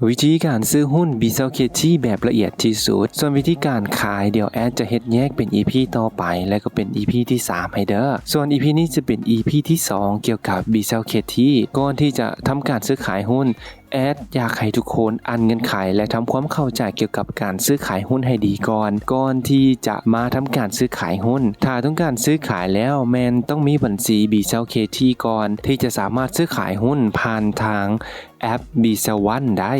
ວິທີການຊື້ຫຸ້ນ ບີເຊລເຄທີ ແບບລະອຽດທີ່ສຸດ. ສ່ວນວິທີການຂາຍ ດຽວແອດຈະເຮັດແຍກເປັນອີພີຕໍ່ໄປ ແລະກໍເປັນອີພີທີສາມໃຫ້ເດີ. ສ່ວນອີພີນີ້ຈະເປັນອີພີທີສອງ ກ່ຽວກັບ ບີເຊລເຄທີ. ກ່ອນທີ່ຈະທຳການຊື້ຂາຍຫຸ້ນ ແອດຢາກໃຫ້ທຸກຄົນອ່ານເງື່ອນໄຂ ແລະທຳຄວາມເຂົ້າໃຈກ່ຽວກັບການຊື້ຂາຍຫຸ້ນໃຫ້ດີກ່ອນ ກ່ອນທີ່ຈະມາທຳການຊື້ຂາຍຫຸ້ນ. ຖ້າຕ້ອງການຊື້ຂາຍແລ້ວ ແມ່ນຕ້ອງມີບັນຊີ ບີເຊລເຄທີ ກ່ອນ ທີ່ຈະສາມາດຊື້ຂາຍຫຸ້ນຜ່ານທາງແອັບ ບີເຊລວັນ ໄດ້.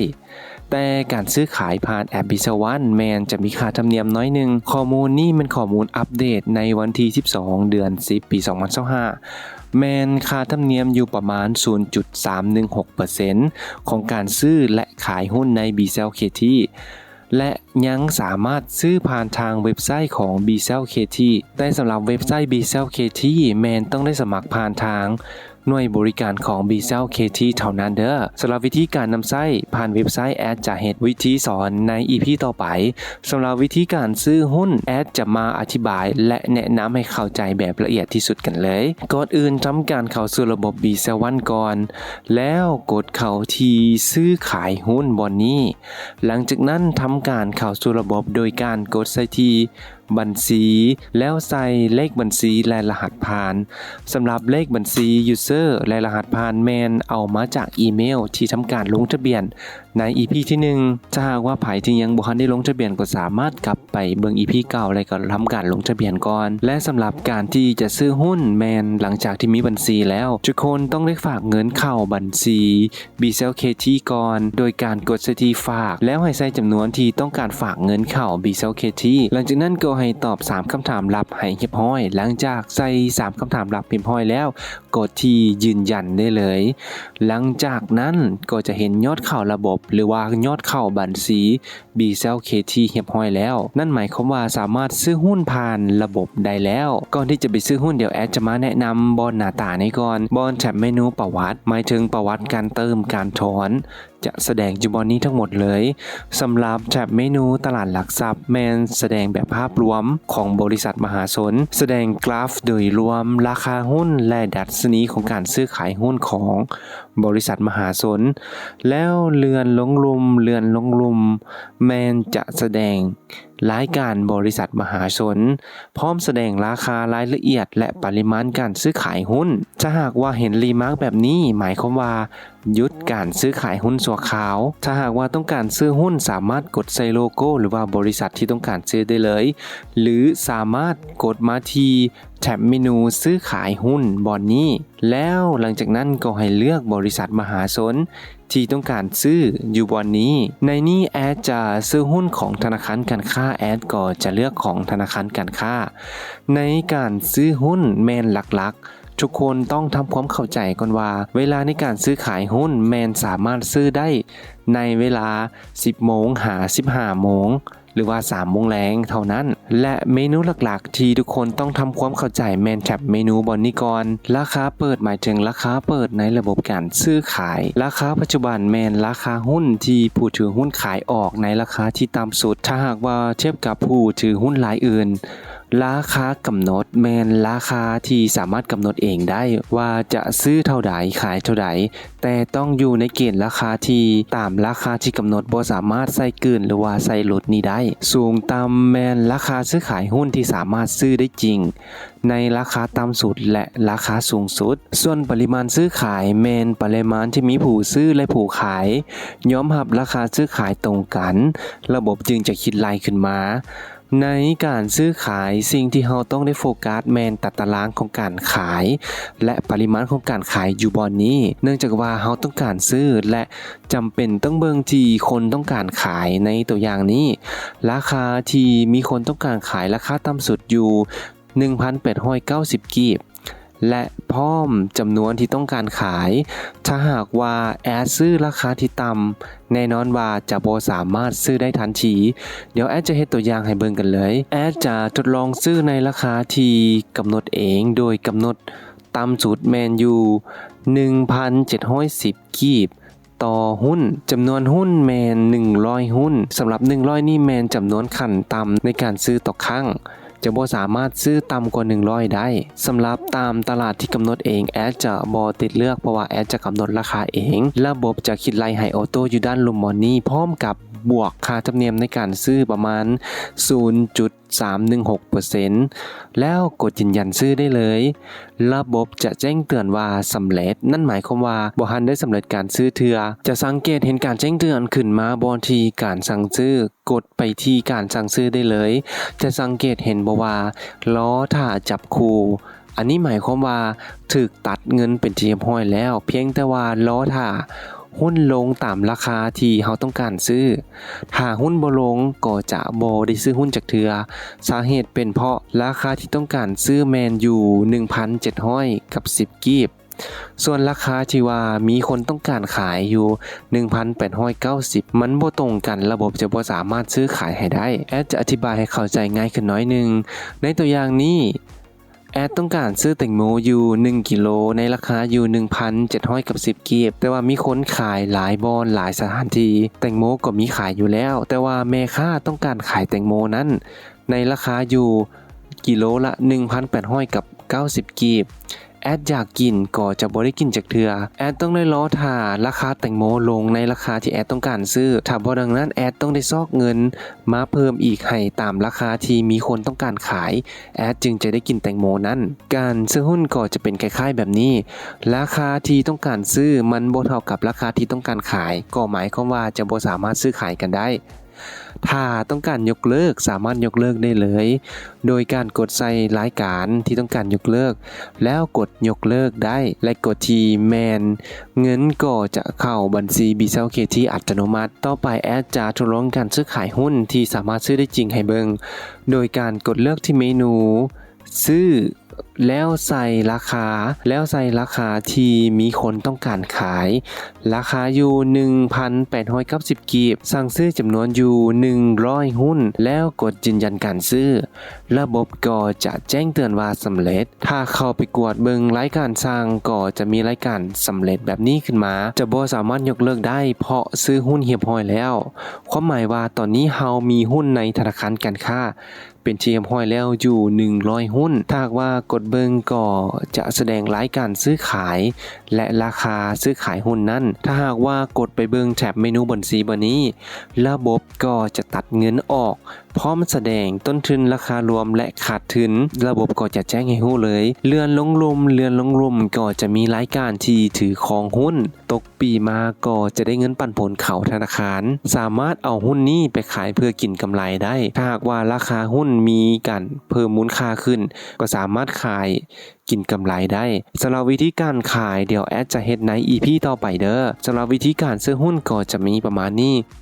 ແຕ່ການຊື້ຂາຍຜ່ານແອັບ ບີເຊລວັນ ແມ່ນຈະມີຄ່າທຳນຽມໜ້ອຍໜຶ່ງ. ຂໍ້ມູນນີ້ແມ່ນຂໍ້ມູນອັບເດດໃນວັນທີສິບສອງ ເດືອນສິບ ປີສອງພັນຊາວຫ້າ ແມ່ນຄ່າທຳນຽມຢູ່ປະມານສູນຈຸດສາມໜຶ່ງຫົກເປີເຊັນ ຂອງການຊື້ ແລະ ຂາຍຫຸ້ນໃນ ບີເຊລເຄທີ ແລະ ຍັງສາມາດຊື້ຜ່ານທາງເວັບໄຊຂອງ ບີເຊລເຄທີ. ແຕ່ສຳລັບເວັບໄຊ ບີເຊລເຄທີ ແມ່ນຕ້ອງໄດ້ສະໝັກຜ່ານທາງໜ່ວຍບໍລິການຂອງ ບີເຊລເຄທີ ເທົ່ານັ້ນເດີ. ສຳລັບວິທີການນຳໃຊ້ຜ່ານເວັບໄຊ ແອດຈະເຮັດວິທີສອນໃນອີພີຕໍ່ໄປ. ສຳລັບວິທີການຊື້ຫຸ້ນ ແອດຈະມາອະທິບາຍ ແລະ ແນະນຳໃຫ້ເຂົ້າໃຈແບບລະອຽດທີ່ສຸດກັນເລີຍ. ກ່ອນອື່ນ ທຳການເຂົ້າສູ່ລະບົບ ບີເຊລວັນ ກ່ອນ ແລ້ວກົດເຂົ້າທີ່ຊື້ຂາຍຫຸ້ນບ່ອນນີ້. ຫຼັງຈາກນັ້ນ ທຳການເຂົ້າສູ່ລະບົບໂດຍການກົດໃສ່ທີ່ບັນຊີ ແລ້ວໃສ່ເລກບັນຊີ ແລະ ລະຫັດຜ່ານ. ສຳລັບເລກບັນຊີ user ແລະ ລະຫັດຜ່ານ ແມ່ນເອົາມາຈາກອີເມວທີ່ທຳການລົງທະບຽນໃນອີພີທີໜຶ່ງ. ຖ້າຫາກວ່າໃຜທີ່ຍັງບໍ່ທັນໄດ້ລົງທະບຽນ ກໍສາມາດກັບໄປເບິ່ງອີພີເກົ່າ ແລະ ກໍທຳການລົງທະບຽນກ່ອນ. ແລະ ສຳລັບການທີ່ຈະຊື້ຫຸ້ນ ແມ່ນຫຼັງຈາກທີ່ມີບັນຊີແລ້ວ ທຸກຄົນຕ້ອງໄດ້ຝາກເງິນເຂົ້າບັນຊີ ບີເຊລເຄທີ ກ່ອນ ໂດຍການກົດໃສ່ທີ່ຝາກ ແລ້ວໃຫ້ໃສ່ຈຳນວນທີ່ຕ້ອງການຝາກເງິນເຂົ້າ ບີເຊລເຄທີ. ຫຼັງຈາກນັ້ນກໍໃຫ້ຕອບສາມຄຳຖາມລັບໃຫ້ຮຽບຮ້ອຍ. ຫຼັງຈາກໃສ່ສາມຄຳຖາມລັບຮຽບຮ້ອຍແລ້ວ ກົດທີ່ຢືນຢັນໄດ້ເລີຍ. ຫຼັງຈາກນັ້ນກໍຈະເຫັນຍອດເຂົ້າລະບົບ ຫຼືວ່າຍອດເຂົ້າບັນຊີ ບີເຊລເຄທີ ຮຽບຮ້ອຍແລ້ວ. ນັ້ນໝາຍຄວາມວ່າສາມາດຊື້ຫຸ້ນຜ່ານລະບົບໄດ້ແລ້ວ. ກ່ອນທີ່ຈະໄປຊື້ຫຸ້ນ ດຽວແອດຈະມາແນະນຳບ່ອນໜ້າຕານີ້ກ່ອນ. ບ່ອນແທັບເມນູປະຫວັດ ໝາຍເຖິງປະຫວັດການເຕີມການຖອນ ຈະສະແດງຢູ່ບ່ອນນີ້ທັງໝົດເລີຍ. ສຳລັບແທັບເມນູຕະຫຼາດຫຼັກຊັບ ແມ່ນສະແດງແບບພາບລວມຂອງບໍລິສັດມະຫາຊົນ, ສະແດງກຣາຟໂດຍລວມລາຄາຫຸ້ນ ແລະ ດັດຊະນີຂອງການຊື້ຂາຍຫຸ້ນຂອງບໍລິສັດມະຫາຊົນ. ແລ້ວເລື່ອນລົງລຸ່ມ, ເລື່ອນລົງລຸ່ມ ແມ່ນຈະສະແດງລາຍການບໍລິສັດມະຫາຊົນ, ພ້ອມສະແດງລາຄາ, ລາຍລະອຽດ ແລະ ປະລິມານການຊື້ຂາຍຫຸ້ນ. ຖ້າຫາກວ່າເຫັນຣີມາກແບບນີ້, ໝາຍຄວາມວ່າຢຸດການຊື້ຂາຍຫຸ້ນຊົ່ວຄາວ. ຖ້າຫາກວ່າຕ້ອງການຊື້ຫຸ້ນ, ສາມາດກົດໃສ່ໂລໂກ້ ຫຼືວ່າບໍລິສັດທີ່ຕ້ອງການຊື້ໄດ້ເລີຍ, ຫຼື ສາມາດກົດມາທີ່ແທັບເມນູຊື້ຂາຍຫຸ້ນບ່ອນນີ້. ແລ້ວຫຼັງຈາກນັ້ນກໍໃຫ້ເລືອກບໍລິສັດມະຫາຊົນທີ່ຕ້ອງການຊື້ຢູ່ບ່ອນນີ້. ໃນນີ້ແອດຈະຊື້ຫຸ້ນຂອງທະນາຄານການຄ້າ, ແອດກໍຈະເລືອກຂອງທະນາຄານການຄ້າ. ໃນການຊື້ຫຸ້ນແມ່ນຫຼັກໆ ທຸກຄົນຕ້ອງທຳຄວາມເຂົ້າໃຈກ່ອນວ່າ ເວລາໃນການຊື້ຂາຍຫຸ້ນແມ່ນສາມາດຊື້ໄດ້ໃນເວລາສິບໂມງຫາສິບຫ້າໂມງ ຫຼືວ່າສາມໂມງແລງເທົ່ານັ້ນ ແລະ ເມນູຫຼັກໆທີ່ທຸກຄົນຕ້ອງທຳຄວາມເຂົ້າໃຈແມ່ນແທັບເມນູບ່ອນນີ້ກ່ອນ. ລາຄາເປີດ ໝາຍເຖິງລາຄາເປີດໃນລະບົບການຊື້ຂາຍ. ລາຄາປັດຈຸບັນແມ່ນລາຄາຫຸ້ນທີ່ຜູ້ຖືຫຸ້ນຂາຍອອກໃນລາຄາທີ່ຕ່ຳສຸດ ຖ້າຫາກວ່າທຽບກັບຜູ້ຖືຫຸ້ນລາຍອື່ນ. ລາຄາກຳນົດແມ່ນລາຄາທີ່ສາມາດກຳນົດເອງໄດ້ວ່າຈະຊື້ເທົ່າໃດ ຂາຍເທົ່າໃດ, ແຕ່ຕ້ອງຢູ່ໃນເກນລາຄາທີ່ຕາມລາຄາທີ່ກຳນົດ, ບໍ່ສາມາດໃສ່ເກີນ ຫຼືວ່າໃສ່ຫຼຸດນີ້ໄດ້. ສູງຕ່ຳແມ່ນລາຄາຊື້ຂາຍຫຸ້ນທີ່ສາມາດຊື້ໄດ້ຈິງໃນລາຄາຕ່ຳສຸດ ແລະ ລາຄາສູງສຸດ. ສ່ວນປະລິມານຊື້ຂາຍແມ່ນປະລິມານທີ່ມີຜູ້ຊື້ ແລະ ຜູ້ຂາຍຍອມຮັບລາຄາຊື້ຂາຍຕົງກັນ, ລະບົບຈຶ່ງຈະຄິດໄລ່ຂຶ້ນມາ. ໃນການຊື້ຂາຍ, ສິ່ງທີ່ເຮົາຕ້ອງໄດ້ໂຟກັສແມ່ນຕາຕະລາງຂອງການຂາຍ ແລະ ປະລິມານຂອງການຂາຍຢູ່ບ່ອນນີ້, ເນື່ອງຈາກວ່າເຮົາຕ້ອງການຊື້ ແລະ ຈຳເປັນຕ້ອງເບິ່ງທີ່ຄົນຕ້ອງການຂາຍ. ໃນຕົວຢ່າງນີ້, ລາຄາທີ່ມີຄົນຕ້ອງການຂາຍລາຄາຕ່ຳສຸດຢູ່ໜຶ່ງພັນແປດຮ້ອຍເກົ້າສິບກີບ ແລະ ພ້ອມຈຳນວນທີ່ຕ້ອງການຂາຍ. ຖ້າຫາກວ່າແອດຊື້ລາຄາທີ່ຕ່ຳ, ແນ່ນອນວ່າຈະບໍ່ສາມາດຊື້ໄດ້ທັນທີ. ດຽວແອດຈະເຮັດຕົວຢ່າງໃຫ້ເບິ່ງກັນເລີຍ. ແອດຈະທົດລອງຊື້ໃນລາຄາທີ່ກຳນົດເອງ, ໂດຍກຳນົດຕ່ຳສຸດແມ່ນຢູ່ໜຶ່ງພັນເຈັດຮ້ອຍສິບກີບ ຕໍ່ຫຸ້ນ. ຈຳນວນຫຸ້ນແມ່ນໜຶ່ງຮ້ອຍຫຸ້ນ. ສຳລັບໜຶ່ງຮ້ອຍນີ້ແມ່ນຈຳນວນຂັ້ນຕ່ຳໃນການຊື້ຕໍ່ຄັ້ງ. ຈະບໍ່ສາມາດຊື້ຕ່ຳກວ່າໜຶ່ງຮ້ອຍໄດ້. ສຳລັບຕາມຕະຫຼາດທີ່ກຳນົດເອງ ແອັດຈະບໍ່ຕິດເລືອກ ເພາະວ່າແອັດຈະກຳນົດລາຄາເອງ. ລະບົບຈະຄິດໄລ່ໃຫ້ອໍໂຕ້ຢູ່ດ້ານລຸ່ມໝໍນີ້ ພ້ອມກັບບວກຄ່າທຳນຽມໃນການຊື້ປະມານສູນຈຸດສາມໜຶ່ງຫົກເປີເຊັນ ແລ້ວກົດຢືນຢັນຊື້ໄດ້ເລີຍ. ລະບົບຈະແຈ້ງເຕືອນວ່າສຳເລັດ, ນັ້ນໝາຍຄວາມວ່າບໍ່ທັນໄດ້ສຳເລັດການຊື້ເທື່ອ. ຈະສັງເກດເຫັນການແຈ້ງເຕືອນຂຶ້ນມາບ່ອນທີ່ການສັ່ງຊື້, ກົດໄປທີ່ການສັ່ງຊື້ໄດ້ເລີຍ. ຈະສັງເກດເຫັນບໍ່ວ່າລໍຖ້າຈັບຄູ່, ອັນນີ້ໝາຍຄວາມວ່າຖືກຕັດເງິນເປັນທີ່ຮຽບຮ້ອຍແລ້ວ, ພຽງແຕ່ວ່າລໍຖ້າ ຮຸ້ນລົງຕາມລາຄາທີ່ເຮົາຕ້ອງການຊື້. ຖ້າຮຸ້ນບໍ່ລົງກໍຈະບໍ່ໄດ້ຊື້ຮຸ້ນຈັກເທື່ອ. ສາເຫດເປັນເພາະລາຄາທີ່ຕ້ອງການຊື້ແມ່ນຢູ່ໜຶ່ງພັນເຈັດຮ້ອຍກັບສິບກີບ. ສ່ວນລາຄາທີ່ວ່າມີຄົນຕ້ອງການຂາຍຢູ່ໜຶ່ງພັນແປດຮ້ອຍເກົ້າສິບ ມັນບໍ່ຕົງກັນ, ລະບົບຈະບໍ່ສາມາດຊື້ຂາຍໃຫ້ໄດ້. ແອັດຈະອະທິບາຍໃຫ້ເຂົ້າໃຈງ່າຍຂຶ້ນໜ້ອຍໜຶ່ງ. ໃນຕົວຢ່າງນີ້ ແອັດຕ້ອງການຊື້ແຕງໂມຢູ່ໜຶ່ງກິໂລ ໃນລາຄາຢູ່ໜຶ່ງພັນເຈັດຮ້ອຍກັບສິບກີບ, ແຕ່ວ່າມີຄົນຂາຍຫຼາຍບ່ອນ, ຫຼາຍສະຖານທີ່, ແຕງໂມກໍມີຂາຍຢູ່ແລ້ວ, ແຕ່ວ່າແມ່ຄ້າຕ້ອງການຂາຍແຕງໂມນັ້ນໃນລາຄາຢູ່ກິໂລລະໜຶ່ງພັນແປດຮ້ອຍກັບເກົ້າສິບກີບ. ແອັດຢາກກິນກໍຈະບໍ່ໄດ້ກິນຈັກເທື່ອ. ແອັດຕ້ອງໄດ້ລໍຖ້າລາຄາແຕງໂມລົງໃນລາຄາທີ່ແອັດຕ້ອງການຊື້. ຖ້າບໍ່ດັ່ງນັ້ນ, ແອັດຕ້ອງໄດ້ຊອກເງິນມາເພີ່ມອີກໃຫ້ຕາມລາຄາທີ່ມີຄົນຕ້ອງການຂາຍ. ແອັດຈຶ່ງຈະໄດ້ກິນແຕງໂມນັ້ນ. ການຊື້ຮຸ້ນກໍຈະເປັນຄ້າຍໆແບບນີ້, ລາຄາທີ່ຕ້ອງການຊື້ມັນບໍ່ເທົ່າກັບລາຄາທີ່ຕ້ອງການຂາຍ, ກໍໝາຍຄວາມວ່າຈະບໍ່ສາມາດຊື້ຂາຍກັນໄດ້. ຖ້າຕ້ອງການຍົກເລີກ, ສາມາດຍົກເລີກໄດ້ເລີຍ, ໂດຍການກົດໃສ່ລາຍການທີ່ຕ້ອງການຍົກເລີກ, ແລ້ວກົດຍົກເລີກໄດ້ ແລະ ກົດທີ່ແມ່ນ, ເງິນກໍຈະເຂົ້າບັນຊີ BCelcalculator ອັດຕະໂນມັດ. ຕໍ່ໄປແອັດຈະທົດລອງການຊື້ຂາຍຮຸ້ນທີ່ສາມາດຊື້ໄດ້ຈິງໃຫ້ເບິ່ງ, ໂດຍການກົດເລືອກທີ່ເມນູ ຊື້ ແລ້ວໃສ່ລາຄາ, ແລ້ວໃສ່ລາຄາທີ່ມີຄົນຕ້ອງການຂາຍ, ລາຄາຢູ່ໜຶ່ງພັນແປດຮ້ອຍເກົ້າສິບກີບ, ສັ່ງຊື້ຈຳນວນຢູ່ໜຶ່ງຮ້ອຍຮຸ້ນ, ແລ້ວກົດຢືນຢັນການຊື້. ລະບົບກໍຈະແຈ້ງເຕືອນວ່າສຳເລັດ. ຖ້າເຂົ້າໄປກວດເບິ່ງລາຍການສັ່ງ, ກໍຈະມີລາຍການສຳເລັດແບບນີ້ຂຶ້ນມາ, ຈະບໍ່ສາມາດຍົກເລີກໄດ້ ເພາະຊື້ຮຸ້ນຮຽບຮ້ອຍແລ້ວ. ຄວາມໝາຍວ່າຕອນນີ້ເຮົາມີຮຸ້ນໃນທະນາຄານການຄ້າ ເປັນທີ່ຮຽບຮ້ອຍແລ້ວຢູ່ໜຶ່ງຮ້ອຍຮຸ້ນ. ຖ້າຫາກວ່າກົດເບິ່ງກໍຈະສະແດງລາຍການຊື້ຂາຍ ແລະ ລາຄາຊື້ຂາຍຮຸ້ນນັ້ນ. ຖ້າຫາກວ່າກົດໄປເບິ່ງແຖບເມນູບັນຊີບາດນີ້, ລະບົບກໍຈະຕັດເງິນອອກ ພ້ອມສະແດງຕົ້ນທຶນ, ລາຄາລວມ ແລະ ຂາດທຶນ. ລະບົບກໍຈະແຈ້ງໃຫ້ຮູ້ເລີຍ. ເລື່ອນລົງລຸ່ມ, ເລື່ອນລົງລຸ່ມກໍຈະມີລາຍການທີ່ຖືຄອງຮຸ້ນ. ຕົກ ປີມາກໍຈະໄດ້ເງິນປັນຜົນເຂົ້າທະນາຄານ, ສາມາດເອົາຮຸ້ນນີ້ໄປຂາຍເພື່ອກິນກຳໄລໄດ້. ຖ້າຫາກວ່າລາຄາຮຸ້ນມີການເພີ່ມມູນຄ່າຂຶ້ນ, ກໍສາມາດຂາຍກິນກຳໄລໄດ້. ສຳລັບວິທີການຂາຍ, ດຽວແອັດຈະເຮັດໃນ ອີພີ ຕໍ່ໄປເດີ້. ສຳລັບວິທີການຊື້ຮຸ້ນກໍຈະມີປະມານນີ້.